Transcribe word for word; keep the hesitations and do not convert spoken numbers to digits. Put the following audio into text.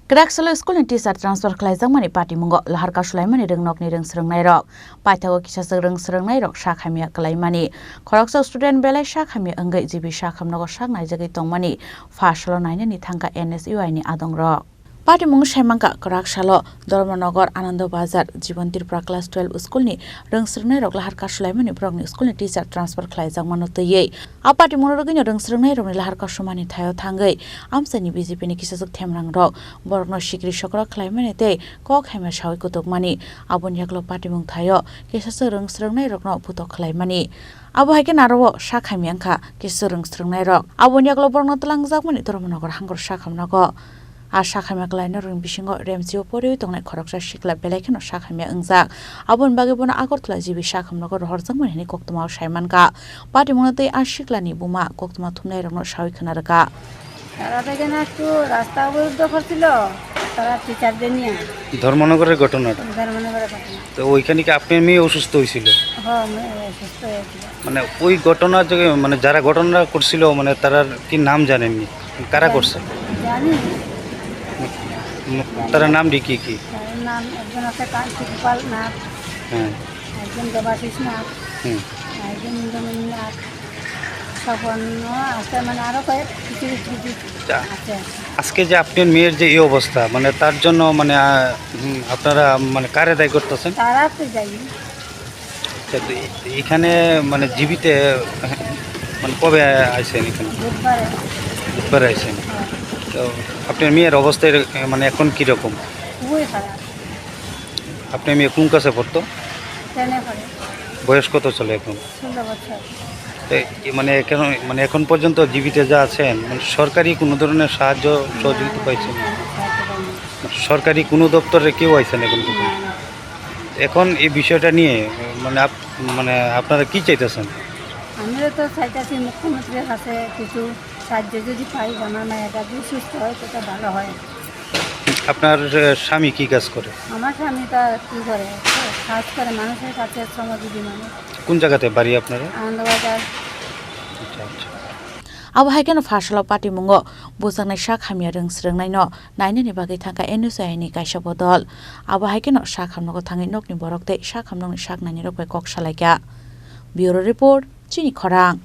Kwrak salo school ni teacher transfer khlaijakmani patimungo lahar kasulaimani rwngnokni rwng swrwngnairok. Paithago kisaswk rwng swrwngnairok sak hamya kwlaimani. Khoroksa student belai sak hamya wngwi G B sak hamnogo sak naijagwi tongmani pha salo nainani thangkha N S U I ni adongrok. Patimung saimankha kwrak salo Dharmanagar Anando Bazar Jiban Tripura class twelve school ni rwng swrwngnairok lahar kasulaimani borokni school ni teacher transfer khlaijakmano twiwi. A patimungno rwgwino rwng swrwngnairokni lahar kasumani thaio thangwi amchaini B J P ni kisaswk themrangrok borokno sikri sokra khlaimani tei kok hamya sawi kutukmani. Aboni yagulo patimung thaio kisaswk rwng swrwngnairokno putok khlaimani. Abo hai khe naro-o sak hamya wngkha kisaswk rwng swrwngnairok. Aboni yagulo borokno twlangjakmani Dharmanagar hangor sak hamnogo. A sak hamya kwlaino rwng bisingo remchio poriwi tongnai khoroksa sikla belai kheno sak hamya wngjak. Aboni bagwi bono Agartala G B sak hamnogo rohorjakmani hwnwi koktwmao saimankha. Patimungno tei a siklani buma koktwma thumnairokno sawi khna rwkha. তারা তো এখানে একটু রাস্তা অবরুদ্ধ করছিল, তারা টিচারদের নিয়ে। ধর্মনগরের ঘটনাটা? ধর্মনগরের ঘটনা। তো ওইখানে কি আপনার মেয়ে অসুস্থ হয়েছিল? হ্যাঁ, মেয়ে অসুস্থ হয়েছিল। মানে ওই ঘটনা থেকে, মানে যারা ঘটনা করছিল, মানে তারার কি নাম জানেননি? কারা জানি। করছে? জানি। উম, তারা নাম কি কি? তার নাম একজন আছে কান্তি গোপাল নাথ। হ্যাঁ। একজন দেবাশিস নাথ। হুম। একজন ইন্দ্রমণি নাথ। স্বপন আছে, মানে আরো কয়েক কিছু কিছু কিছু তা আছে। আজকে যে আপনার মেয়ের যে এই অবস্থা, মানে তার জন্য মানে, আহ, হুম, আপনারা মানে কারে দায়ী করতেছেন? তারা তো যায়নি। আচ্ছা, তো এ-, এখানে মানে জি বিতে মানে কবে আইছেন এখানে? বুধবারে। বুধবারে আইছেন। হ্যাঁ। তো আপনার মেয়ের অবস্থা এর-, মানে এখন কিরকম? খুবই খারাপ। আপনার মেয়ে কোন ক্লাসে পড়তো? টেনে পড়ে। বয়স কত চলে এখন? ষোলো বছর। এ, এ, মানে এখন, মানে এখন পর্যন্ত জি বিতে যা আছেন, মানে সরকারি কোনো ধরনের সাহায্য সহযোগিতা না, না, পাইছেন? কোনো সাহায্য পাইনি। সরকারি কোনো দপ্তরে কেউ আইছেন এখন পর্যন্ত? না, না। এখন এই বিষয়টা নিয়ে, মানে আপ-, মানে আপনারা কি চাইতেছেন? আমরা তো চাইতেছি মুখ্যমন্ত্রীর কাছে কিছু সাহায্য যদি পাই, আমার মেয়েটা যদি সুস্থ হয়, সেটা ভালো হয়। আপনার, আহ, স্বামী কি কাজ করে? আমার স্বামী তা কি করে? কাজ করে, মানুষের কাছে শ্রমজীবী মানুষ। কোন জায়গাতে বাড়ি আপনারা? আনন্দবাজার। আচ্ছা, আচ্ছা। Abo hai kheno pha salo patimungo bujaknai sak hamya rwng swrwngnaino nainani bagwi thangkha N S U I ni kaisa bodol. Abo hai kheno sak hamnogo thangwi nokni borok tei sak hamnokni sak nainirok bai kok salaikha. Bureau Report, Chini Khorang.